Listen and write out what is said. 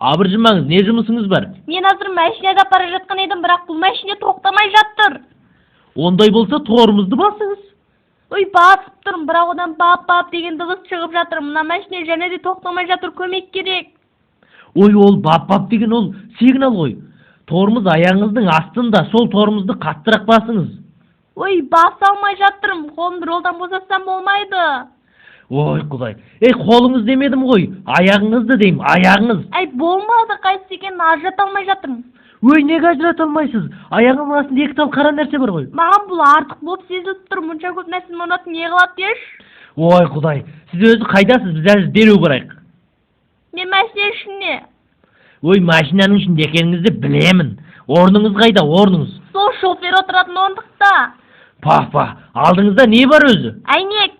Абыржымаңыз, не жұмысыңыз бар? Мен қазір машинада бара жатқан едім, бірақ бұл машина тоқтамай жатыр. Ондай болса, тормозды басыңыз. Ой, басып тұрмын, бірақ одан бап бап деген дыбыс шығып жатыр. Мына машина және де тоқтамай жатыр, көмек керек. Ой, ол бап бап деген ол сигнал ғой. Тормоз аяғыңыздың астында, сол тормозды қаттырақ басыңыз. Ой, баса алмай жатырмын, қолымды рөлден босатсам болмайды. Ой, құдай, ей, қолыңыз демедім ғой, аяғыңызды деймін, аяғыңыз. Әй, болмады, қайсысы екенін ажырата алмай жатырмын. Ой, неге ажырата алмайсыз? Аяғыңыздың астында екі тал қара нәрсе бар ғой. Маған бұл артық болып сезіліп тұр, мұнша көп нәрсені орнатып не қылады деші. Ой, құдай, сіз өзі қайдасыз? Біз әлі дереу барайық. Мен машина ішінде. Ой, машинаның ішінде екеніңізді білемін. Орныңыз қайда, орныңыз? Сол шофер отыратын орындықта. Па, па, алдыңызда не бар өзі? Әйнек.